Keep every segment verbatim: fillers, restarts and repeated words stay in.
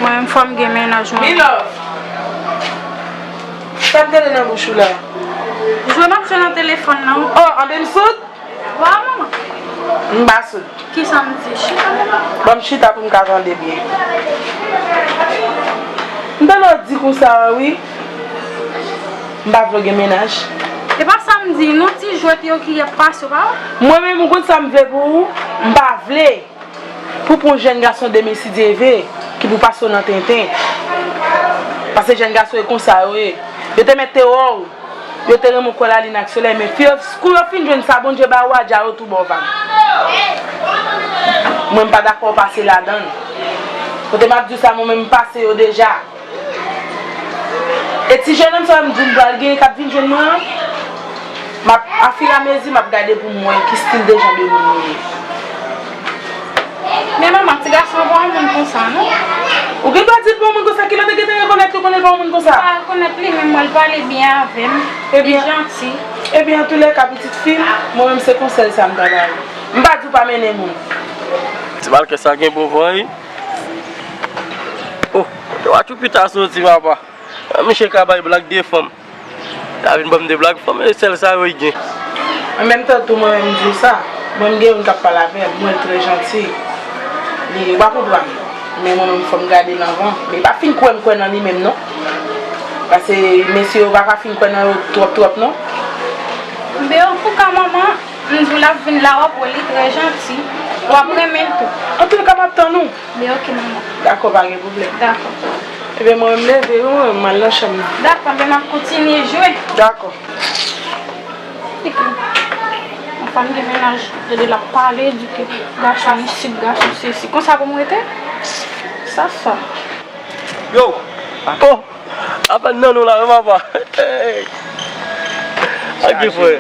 Mwen menm fò m gen mennaj mwen. Milove! Sa k gade nan bouch ou la? Jwe m ap jwe nan telefòn nan. Oh, anben m soud? Wa, manman. M pa soud. Kisa m di? Chita, manman. Ban m chita pou m ka tande byen. M tande w di konsa, wi. M pa vle w gen mennaj. E pa sa m di, non, ti jwèt yo ki ap pase, w pa wè? Mwen menm, ou konn sa m vle pou ou? M pa vle pou pran yon jèn gason demen, si Dye ve, ki pou pase w nan tenten. Paske jèn gason e konsa yo ye. Yo te mèt te wè w. Yo te renmen w kwè lalin ak solèy, men fi yo, kou yo fin jwenn sa Bondye ba yo a, dja yo tou ba w vag. Mwen, m pa dakò w pase ladan l. Kote m ap di w sa, mwen menm, m pase yo deja. E ti jennonm sa w di m pral gen k ap vin jwenn mwen an, m ap, afiramezi, m ap gade pou m wè ki stil de jan de moun li ye. Men manman, ti gason an pa yon moun konsa, non. Ou gen dwa di l pa yon moun konsa, kilè w te gentan rekonèt li, ou konnen l pa yon moun konsa? M pa rekonèt li, men mwen, l pale byen avè m, li janti. Ebyen, antoulèka, pitit fi m, mwen menm, se konsèy sa m ta ba ou. M pa di w pa mennen moun. Ti malkè sa gen bon van, wi. Oh, kote Wachupita soti, papa? Ah, misye ka bay blag de fanm. Li a vin ban m de blag fanm, e sèl sa yo li gen. An menm tan tou, mwen menm, m di w sa. Mwen, m gen youn k ap pale avè m, mwen, l trè janti. Li, ou pa konprann. Men mwen menm, fò m gade l anvan. Men li pa fin kwè m kwè nan li menm, non. Paske mesye yo pa ka fin kwè nan yo twòp, twòp, non. Men antouka, manman, m di w l ap vin la, w ap wè li trè janti. W ap renmen l tou. Antoulèka, m ap tann ou. Men ok, manman. Dakò, pa gen pwoblèm. Dakò. Ebyen, mwen, m leve, wi, mwen, m al nan chanm nan. Dakò, men m ap kontinye jwe. Dakò. Yon fanm gen mennaj, tande l ap pale, di ke gason isit, gason sesi. Konsa pou m rete? Sa, sa. Yo! Oh! Apèn nan nou la, wi, papa. Hey! Ak gen frè.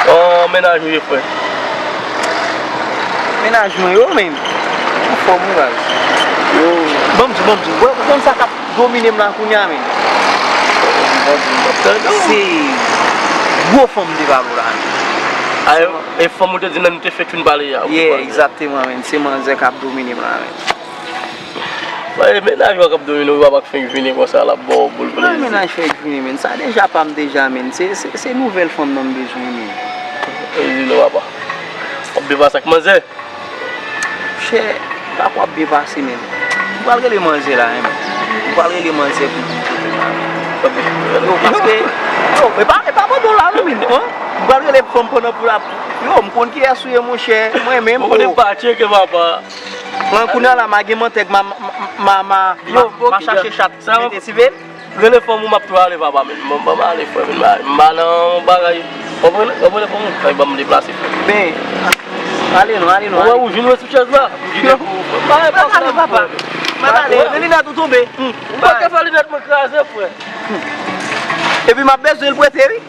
Oh, mennaj ou ye, frè. Mennaj mwen yo, men. Anfòm, wi, baz. Yo. Ban m di, ban m di. Wè, ou konn sa k ap domine m la kounye a, men. Se gwo fanm m te pale w la, men. A, e, e fanm ou te di nan nou te fèk fin pale a, ou te pale. Yeah, egzakteman, men. Se manzè k ap domine m la, men. Mwen, mennaj ou a k ap domine w, papa, k fenk vini konsa, l ap ba w boul plezi. Mwen, mennaj fenk vini, men. Sa deja pa m deja, men. Se, se, se nouvèl fanm nan m bezwen, men. E di non, papa. W ap byen pase ak manzè? Chè, pa kwè w ap byen pase, men. M pral rele manzè la, men. M pral rele manzè pou, pou, pou, pou, yo, paske, yo, e pa, e pa pandan w la, non, men, hein? M pral rele fanm pandan pou l ap, yo, m konn kiyès ou ye, monchè. Mwen menm, oh. Ou konnen m pa tcheke, papa. Mwen, kounye a la, m a gen mantèg, m a, m a, m a, m a, yo, m a chache chat, mete sive l. Rele fanm ou, m ap tou ale, papa, men. Ban m ale, frè, men. M pa nan yon bagay. Konprann? Konprann, fanm ou? Fè ban m deplase, frè. Men, ale non, ale non, ale. Ou wè, ou vin wè sou chèz la? Ou vin pou ou, frè. M pa ale, papa. M ale, men linèt ou tonbe. Ou pa ka fè linèt mwen kraze, frè. Epi m ap bezwen l prete, wi.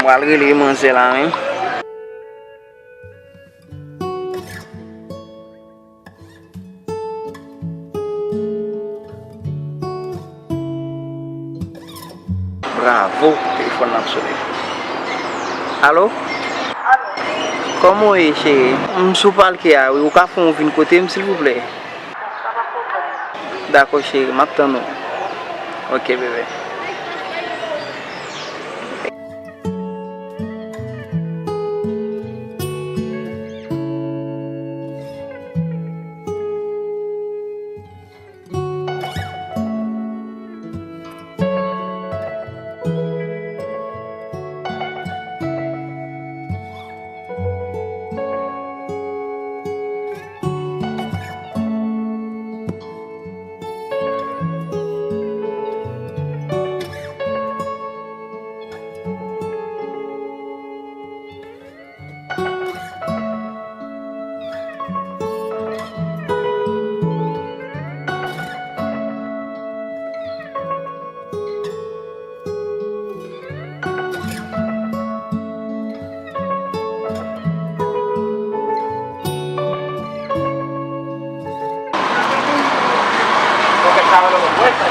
Mwen al rele manzè la, wi. Bravo, telefòn nan ap sone. Alo? Kòman w ye, cheri? M sou palke a, wi. Ou ka fè yon vin kote m, silvouplè? Dakò, cheri, m ap tann ou. Ok, bebe.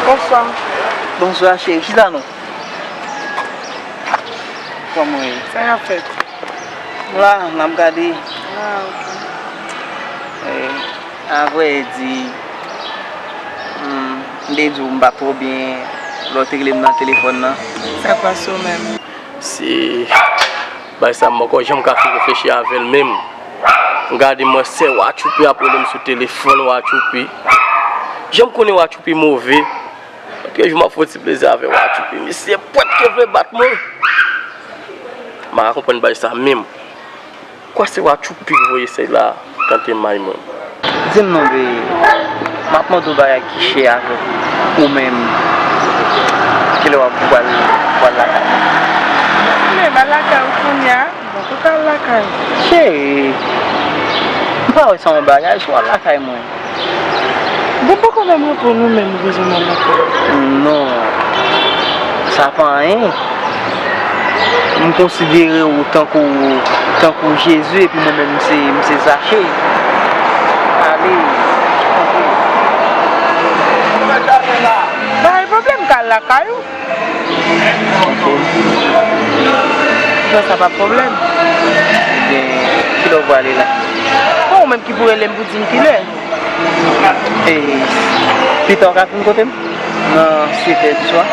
Bonswa. Bonswa, cheri. Chita non. Kòman w ye? Sa k ap fèt? M la, m ap gade. Ah, ok. E, avrè di, hmm, m te di w m pa twò byen lè w te rele m nan telefòn nan. Sa k pase w menm? Se bagay sa m poko janm ka fin reflechi avè l menm. M gade m wè sè Wachoupi ap rele m sou telefòn, Wachoupi. Jan m konnen Wachoupi move. Lòt jou m ap fè yon ti plezi avè Wachoupi. Misye pwèt ke vle bat mwen. M pa ka konprann bagay sa menm. Kwa se Wachoupi ki voye sè la tante may mwen. Di m non, bebe. M ap mande w bagay ki chè avè w menm. Kilè w ap pral, pral lakay? Men, m al lakay ou kounye a. Bon, kote al lakay? Cheri, m pa wè sa yon bagay, si w al lakay mwen. Bon, poko menm reponn ou menm, ou bezwen m al lakay? Non, sa pa anyen. M konsidere w tankou, tankou Jezi, epi mwen menm, m se, m se Zache. Ale, antre. Pa gen pwoblèm, m ka al lakay ou. Ok. Bon, sa pa pwoblèm. Ebyen, kilè w prale la? Bon, ou menm ki pou rele m pou di m kilè. E, pita w ka vin kote m? Nan sèt è di swa?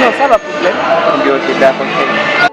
Non, sa pa pwoblèm. Ebyen, ok, dakò, cheri.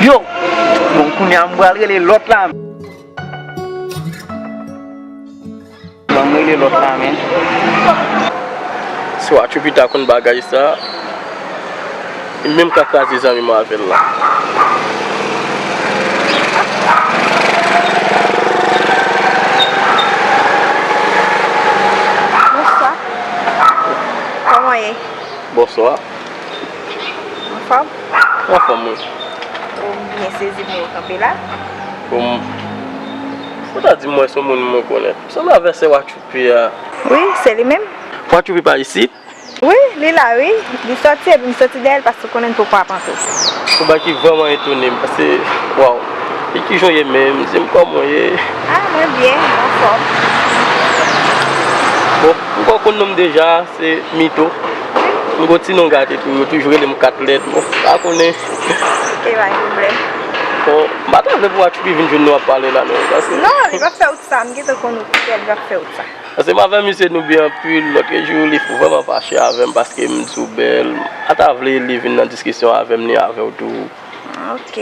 Yo! Bon, kounye a m pral rele lòt la. Ban m rele lòt la, men. Si Wachoupi ta konn bagay sa, li menm ka kraze zanmi m avè l la. Bonswa. Kòman w ye? Bonswa. Anfòm? Anfòm, wi. Ou byen sezi pou ou kanpe la? Bon, ou ta di m wè se yon moun mwen konnen. M sanble avè sè Wachoupi a. Wi, se li menm. Wachoupi pa isit? Wi, li la, wi. Li sòti epi m sòti dèyè l paske ou konnen n poko ap antre. Yon bagay ki vrèman etone m, paske, waw, e kijan w ye menm? Di m kòman w ye? Ah, mwen byen, anfòm. Bon, m kwè w konn non m deja, se Mito. M gon ti non gate tou, yo toujou rele m kat lèt, bon, pa konnen. Ok, pa gen pwoblèm. Bon, m pa ta vle pou Wachoupi vin jwenn nou ap pale la, non, paske... Non, li p ap fè wout sa, m gentan konn ou ki fè, li p ap fè wout sa. Paske m avè misye nou byen anpil, lòt jou li vrèman fache avè m paske m di w bèl. M pa ta vle li vin nan diskisyon avè m ni avè w tou. Ok.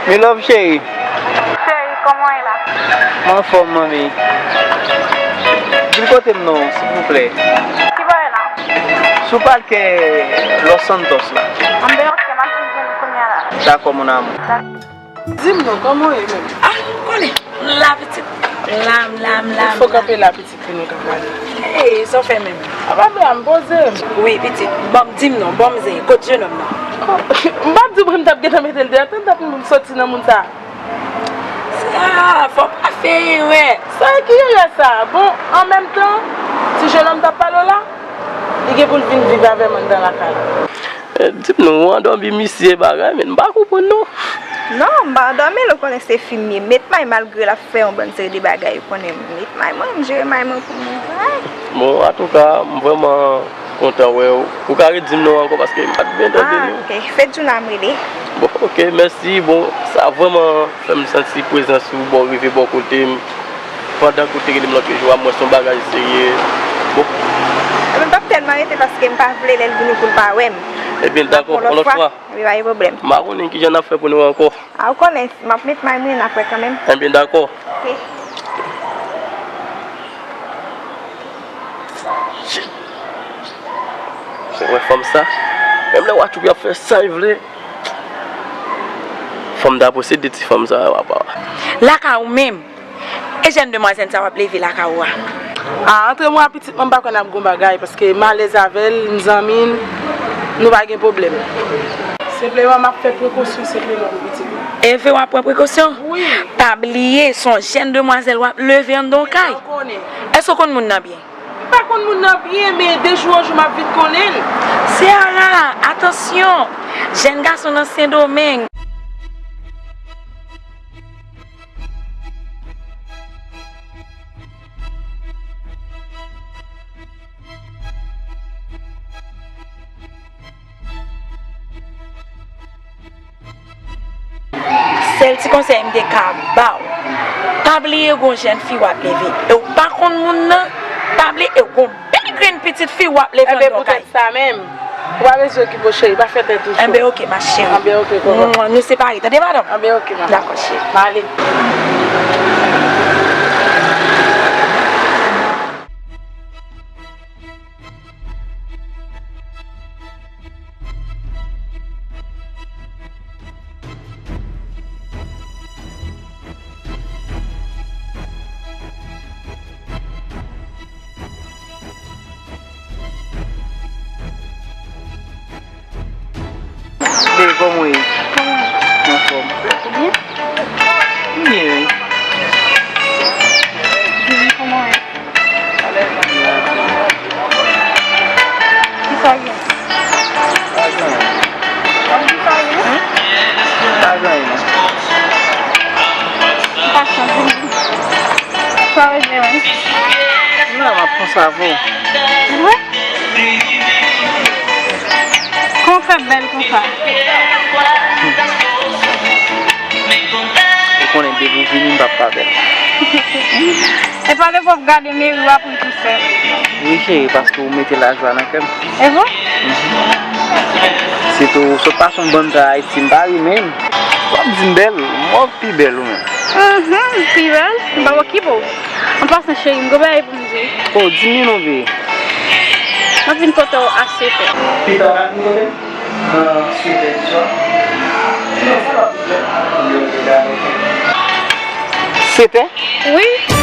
Mi love cheri. Cheri, kòman w ye la? M anfòm, manmi. Di m kote m non, silvouplè. Ki bò w ye la? Sou palkè Los Santos la. Anben, ok, m ap vin jwenn ou kounye a la. Dakò, mon amour. Dakò. Di m non, kòman w ye menm? Ah, konnen, m la pitit. M la, m la, m la, m la. Fò kanpe la pitit pou nou ka pale. Ey, sa w fè menm? A pa blag, m poze m. Wi, pitit. Bon, di m non, bon, m zen, kot jenòm nan? M p ap di w, m t ap gentan mete l deyò, tann dat m soti nan moun sa. Sa, fò w pa fè erè. Sa ki erè sa? Bon, an menm tan, ti jenòm t ap pale w la, li gen pou l vin viv avè m anndan lakay la. Eh, di m non, ou andòmi misye bagay, men m pa konprann non. Non, m pa andòmi l, ou konnen se fi m ye. Met may malgre l ap fè yon bann seri de bagay, ou konnen m met may mwen, m jere may mwen pou mwen. Ay. Bon, antouka, m vrèman kontan wè w. Ou ka redi m non ankò paske m pa t byen tande non. Ah, ok. Fedjouna m rele. Bon, ok, mèsi. Bon, sa vrèman fè m santi prezans ou bò rive bò kote m. Pandan ke w te rele m lòt jou a, m wè se yon bagay serye. Bon. Ebyen, m p ap tèlman rete paske m pa vle lè l vini pou l pa wè m. Ebyen, dakò, yon lòt fwa. Epi pa gen pwoblèm. M pa konnen kijan n ap fè pou nou wè ankò. A, ou konnen, m ap met may mwen, n ap wè kanmenm. Ebyen, dakò. Ok. Shit. Ou wè fanm sa? Menm lè Watchoup ap fè sa l vle. Fanm ta posede ti fanm sa, papa. Lakay ou menm. E jèn demwazèl sa w ap leve lakay ou a? A, antre mwen a pitit mwen, m pa kwè n ap gon bagay, paske m alèz avè l, m zanmi l, nou pa gen pwoblèm. Senpleman, m ap fè prekosyon senpleman pou pitit mwen. Eve w ap pran prekosyon? Wi. Pa bliye, se yon jèn demwazèl w ap leve anndan yon kay. Mwen konnen. Èske w konn moun nan byen? M pa konn moun nan byen, men de jou an jou m ap vin konnen l. Seyara, atansyon! Jèn gason nan Sendomeng. Sèl ti konsèy m te ka ba w, pa bliye gon jèn fi w ap leve. E w pa konn moun nan, pa bliye e w gon bèl grenn pitit fi w ap leve anndan yon kay. Enben, poutèt sa menm, ou pa bezwen okipe w, cheri, pa fè tèt ou cho. Enben, oke, ma chérie. Enben, oke, kòkò. Nou separe, tande, madanm? Enben, oke, madanm. Dakò, cheri. M ale. Bebe, kòman w ye? Kòman w ye? Anfòm. Ou byen? M byen, wi. Jimmy, kòman w ye? Kisa w gen? Pa gen anyen. W ap di sa w gen? Hm? Pa gen anyen, non. Ou pa chanm, Jimmy. Sa w regle menm? Non, m ap panse avè w. Vre? Kòman w fè bèl konsa? Ou konnen depi w vini, m p ap pa bèl. E pa depi w ap gade meri w ap ri tousèl. Wi, cheri, paske w mete lajwa nan kè m. E vre? Mhm. Sitou, w sot pase yon bann tan Ayiti, m pa ri menm. W ap di m bèl, m wè w pi bèl ou menm. Mhm, pi bèl? M p ap okipe w. An pasan, cheri, m gen bagay pou m di w. O, di m non, bebe. M ap vin kote w a sèt è. Pita w ka vin kote m? Nan sèt è di swa. Sinon, sa w ap vin fè? Sèt è? Wi.